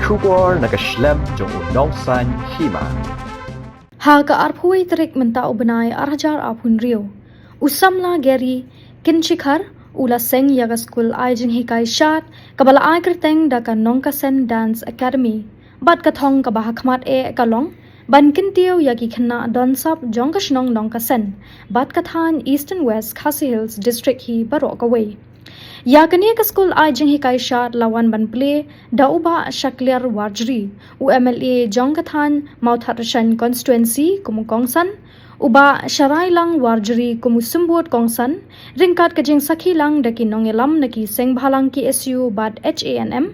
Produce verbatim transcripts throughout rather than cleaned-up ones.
Khubor na ka shlem jong u Nongsaiñ Hima. Ha ka arphew tarik mynta u bnai ar hajar arphew hynriew, u samla Gary Kynshikhar u la seng ïa ka skul ai jinghikai shad kaba la ai kyrteng da ka Nongkasen Dance Academy. Bad ka thong kaba ha khmat eh ka long ban kyntiew ïa ki khynnah don sap jong ka shnong Nongkasen bad ka thaiñ Eastern West Khasi Hills District hi baroh kawei. Ïa kane ka skul ai jinghikai shad la wan ban plie da u Bah Shakliar Warjri, u M L A jong ka thaiñ Mawthadraishan Constituency kum u kongsan, u Bah Sharailang Warjri kum u symbud kongsan, ryngkat ka jingsakhi lang da ki nongïalam na ki seng bhalang K S U bad H A N M,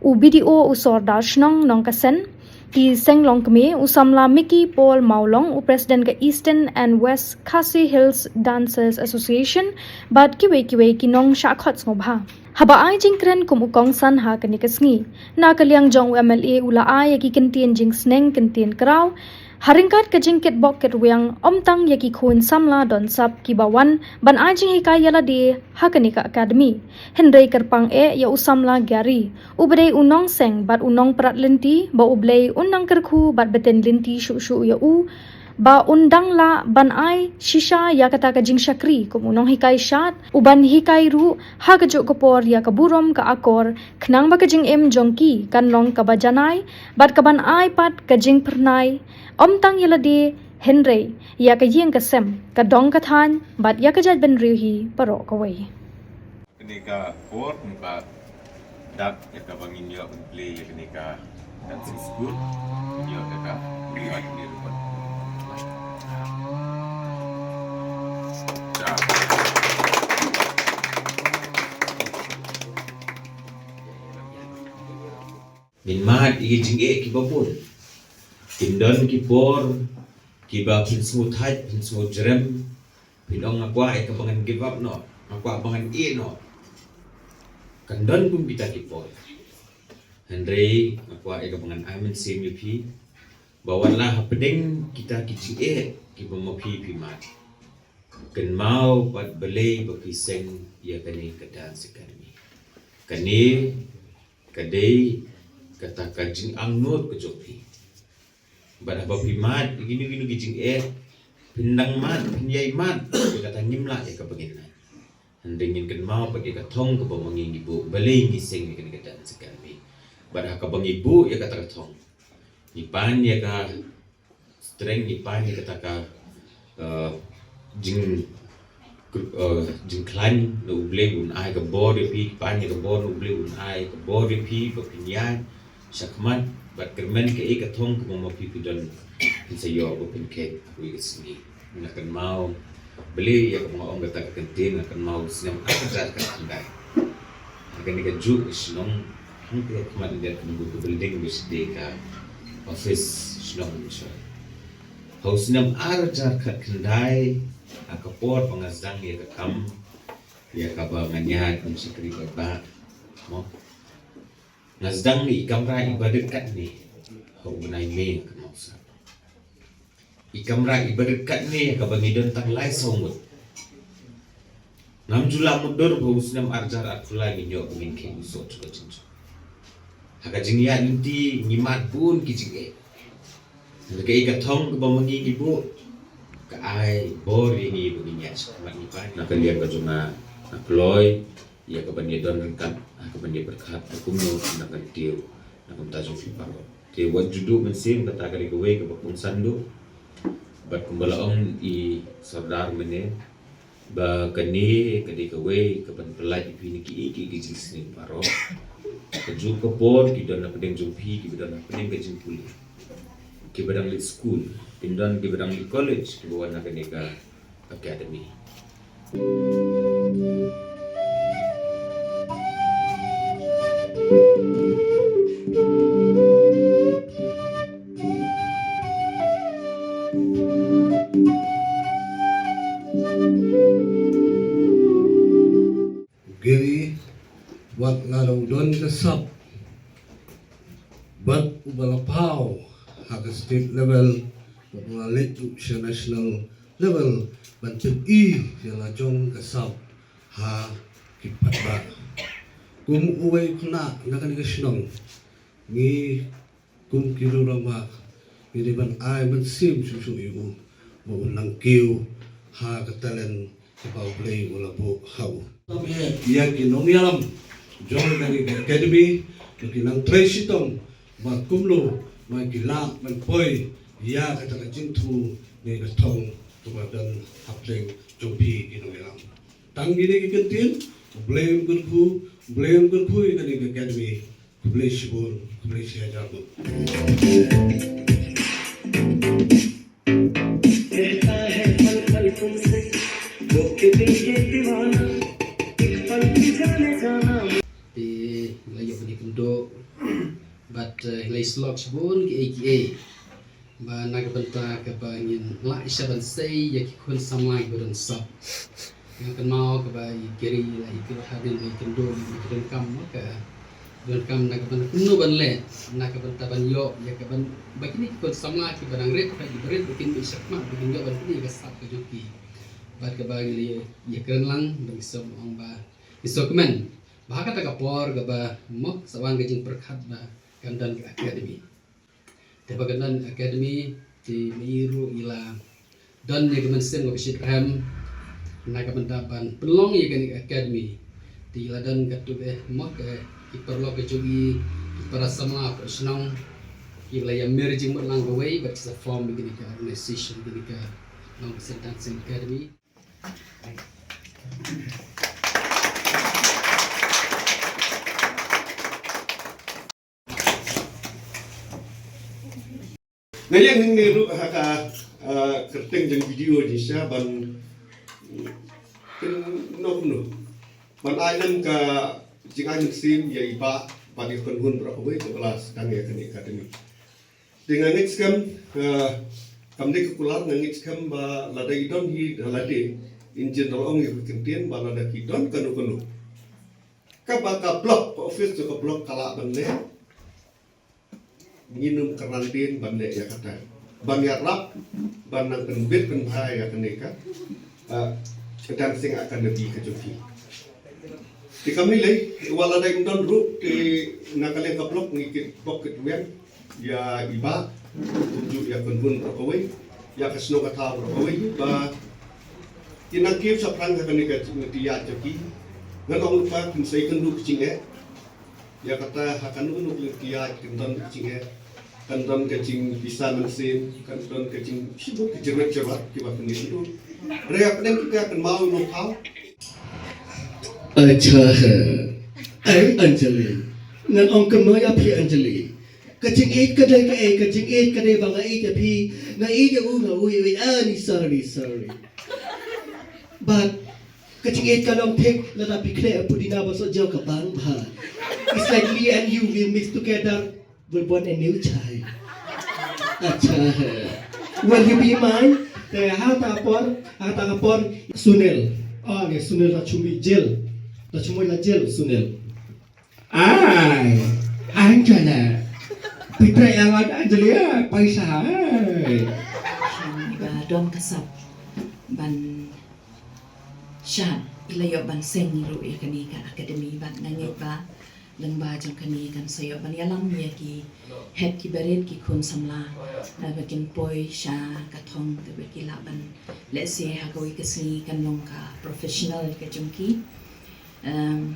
u B D O u Sordar Shnong Nongkasen, ki seng longkmie, u samla Mickey Paul Mawlong, u president ka Eastern and West Khasi Hills Dancers Association, bad kiwei kiwei ki nongshah khot sngewbha. Haba ai jingkren kum u kongsan ha kane ka sngi, na ka liang jong u M L A u la ai ïa ki kyntien jingsneng kyntien kraw, ha ryngkat ka jingkitbok kitrwiang, ym tang ïa ki khun samla don sap kiba wan ban ai jinghikai ïa lade ha kane ka academy. Hynrei kyrpang eh ïa u samla Gary, u ba dei u nongseng bad u nongprat lynti, ba U Blei un nang kyrkhu bad bteng lynti shuh shuh ïa u, ba un dang lah ban ai shisha ïa kata ka jingshakri kum u nonghikai shad, u ban hikai ruh ha kajuh ka por ïa ka burom ka akor, khnang ba ka jingim jong ki kan long kaba janai, bad kaban ai pat ka jingphyrnai, ym tang ïa lade, hynrei ïa ka ïing ka sem, ka dong ka thaiñ, bad ïa ka jaitbynriew hi baroh kawei. Kane ka por, kane ka dak, ïa kaba ngin ïoh ban plie ïa kane ka dancing school, ngin ïoh ïa ka, ngin ïoh ïa kane ka report. Ja. Ngin mad ïa ki jingeh kiba bun. Kin don ki por kiba phin sngewthait, phin sngewjrem, phin ong nga kwah ïa kaba ngan give up noh, nga kwah ba ngan ïeh noh. Kan don kum kita ki por. Hynrei nga kwah ïa kaba ngan ai mynsiem ïa phi, ba wat la hapdeng kita ki jingeh kiba ma phi phi mad, kynmaw bad balei ba phi seng ïa kane ka dance academy. Kane ka dei kata ka jingangnud ka jong phi. Bad haba phi mad ïa kino kino ki jingeh, phin dang mad, phin ïai mad, kata ngim lah ïa kaba ngin lait. Hynrei ngin kynmaw pat ïa ka thong kaba ma ngi ngi buh, balei ngi seng ïa kane ka dance academy. Bad ha kaba ngi buh ïa kata ka thong, ngi pan ïa ka strength, ngi pan ïa kata ka, eh, jing, eh, jingkhlaiñ na U Blei un ai ka bor ïa phi, ngi pan ïa ka bor na U Blei un ai ka bor ïa phi ba phin ïaid shakhmat, bad kyrmen kaei ka thong kaba ma phi phi don, phin sa ïoh ba phin khet ha kawei ka sngi. Nga kynmaw, balei ïa kaba nga ong kata ka kyntien, nga kynmaw u snem ar hajar khatkhyndai. Ha kane kajuh ka shnong, hangtei ha khmat lyndet ka building ba shi dei ka office shnong mynshwa. Ha u snem ar hajar khatkhyndai, ha ka por ba nga sdang ïa ka kam, ïa kaba ngan ïaid ban shakri paidbah, mo. Nga sdang ïa i kamra iba rit katne ha u bnai May, nga kynmaw sah. I kamra iba rit katne ha kaba ngi don tang lai saw ngut. Ngam ju lah mutdur ba u snem ar hajar arphew lai ngin ïoh ba ngin khet u soh jong ka jingjop. Ha ka jingïaid lynti ngi mad bun ki jingeh. Hynrei kaei ka thong kaba ma ngi ngi buh, ka ai bor ïa ngi ba ngin ïaid shakhmat, ngi pan. Na ka liang ka jong nga, nga kloi ïa kaban ïadon ryngkat, ha kaban ïapyrkhat, ha kumno ngan kyntiew na ka bynta jong phi baroh. Te wat ju duh mynsiem, kata ka dei kawei kaba kongsan duh. Bad kumba la ong i Sordar mynne, ba kane ka dei kawei kaban pyllait ïa phi na kiei kiei ki jingsneng baroh. Kajuh ka por ki don hapdeng jong phi kiba don hapdeng ka jingpule, kiba dang leit skul, kin don kiba dang leit college, kiba wan na kane ka academy. Gary, wat la dang don ka sap, bad uba la paw ha ka state level, bad uba la leit ruh sha national level, ban pyni ïa la jong ka sap ha ki paidbah. Kum uwei u khynnah na kane ka shnong, Ngi kum ki riew rangbah ngi dei ban ai mynsiem shuh shuh ïa u ba un nang kiew ha ka talent kaba U Blei u la buh ha u. Tam eh ïa ki nongïalam jong kane ka academy ba ki nang trei shitom ba kumno ba ki lah ban poi ïa kata ka jingthmu ne ka thong kaba don hapdeng jong phi ki nongïalam. Tang kine ki kyntien, U Blei un kyrkhu, U Blei un kyrkhu ïa kane ka academy. Khublei shibun, khublei shihajar nguh. Te la ïoh ban ïakynduh bad, eh, la ïasyllok shibun kiei kiei. Ba na ka bynta kaba ngin lah sha ban sei ïa ki khun samla kiba don sop. Nga kynmaw kaba i Gary la i kyrpad hadien ba i kynduh ïa ki donkam, ka donkam na ka bynta kumno ban leh, na ka bynta ban ïoh ïa ka ban, ba kine ki khun samla kiba nang rit, ba kiba rit ba kin ïoh shakhmat, ba kin ïoh ban pynïaid ïa ka sap ka jong ki. Bad kaba ngi la ïakren lang ba ngi sngewbha ong ba ngi sngewkmen ba ha kata ka por kaba mok sa wan ka jingpyrkhat ba kan don ka academy. Te ba kan don academy te ma i ruh i la don ïa ka mynsiem kaba shitrhem na ka bynta ban pynlong ïa kane ka academy. Te i la don katto eh mok, eh, ki paralok ka jong i, ki para samla ka shnong, ki la ïa mih jingmut lang kawei bad ki sa form ïa kane ka organization, kane ka Nongkyrshan Dancing Academy. Nga ïeng hangne ruh ha ka, ah, kyrteng jong video jingshisha ban, mm, kynnoh kynnoh ban ai lem ka jingai mynsiem ïa i Bah bad ïa ka kynhun baroh kawei kaba la sdang ïa kane ka academy. Te nga ngeit skhem, eh, kam dei ka kular, nga ngeit skhem ba lada i don hi da lade, in general ong ïa ka kyntien ba lada ki don kano kano kaba ka block, ka office jong ka block ka lah ban leh, ngin ym kyrmen dien ban leh ïa kata, ban ïarap ban nang pynbit pynbha ïa kane ka, eh, Dancing Academy ka jong ki. Te kam lei lei, wat lada im don ruh te na ka liang ka block ngi kit bok kit weng ïa i Bah, kumjuh ïa ka kynhun baroh kawei, ïa ka shnong ka thaw baroh kawei ba kin nang kiew shaphrang ha kane ka jingïaid jong ki. Ngan ong lypa kin sa ïakynduh ka jingeh. Ïa kata ha kano kano ka lynti ïaid kan don ka jingeh, kan don ka jingpisa mynsiem, kan don ka jing, shibun ka jingwit jingwat kiba pynïaid ruh. Hynrei hapdeng kita kynmaw ïa u nongthaw. Acha he. Ai Anjali. Ngan ong kynmaw ïa phi Anjali. Ka jingïeit ka dei kaei, ka jingïeit ka dei ba nga ïeit ïa phi, nga ïeit ïa u, nga ïeit ïa u, ani, sorry, sorry. But ka jingïeit ka long thik lada phi khleh pudina ba sot jew ka bang bha. It's like me and you, we mix together, we'll born a new child. Acha he. Will you be mine? Te ha ta por, ha ta por, Sunil. Ah, ne Sunil da chumi jel. Da chumi la jel, Sunil. Ai, Anjali. Phi trei ïa nga Anjali, eh, paisa, eh. Ba don ka sap ban shad, i la ïoh ban seng ruh ïa kane ka academy, bad nga ngeit ba lyngba jong kane kan sa ïoh ban ïalam ïa ki hep ki barit ki khun samla, eh, ba kin poi sha ka thong kaba ki lah ban lehse ha kawei ka sngi kan long ka professional ka jong ki. Em,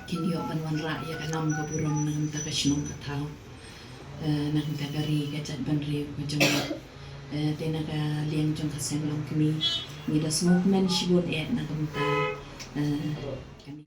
kin ïoh ban wanrah ïa ka nam ka burom na ka bynta ka shnong ka thaw, eh, na ka bynta ka ri ka jaitbynriew ka jong ngi. Eh, te na ka liang jong ka seng Longkmie ngi da sngewkmen shibun eh na ka bynta, eh, kane.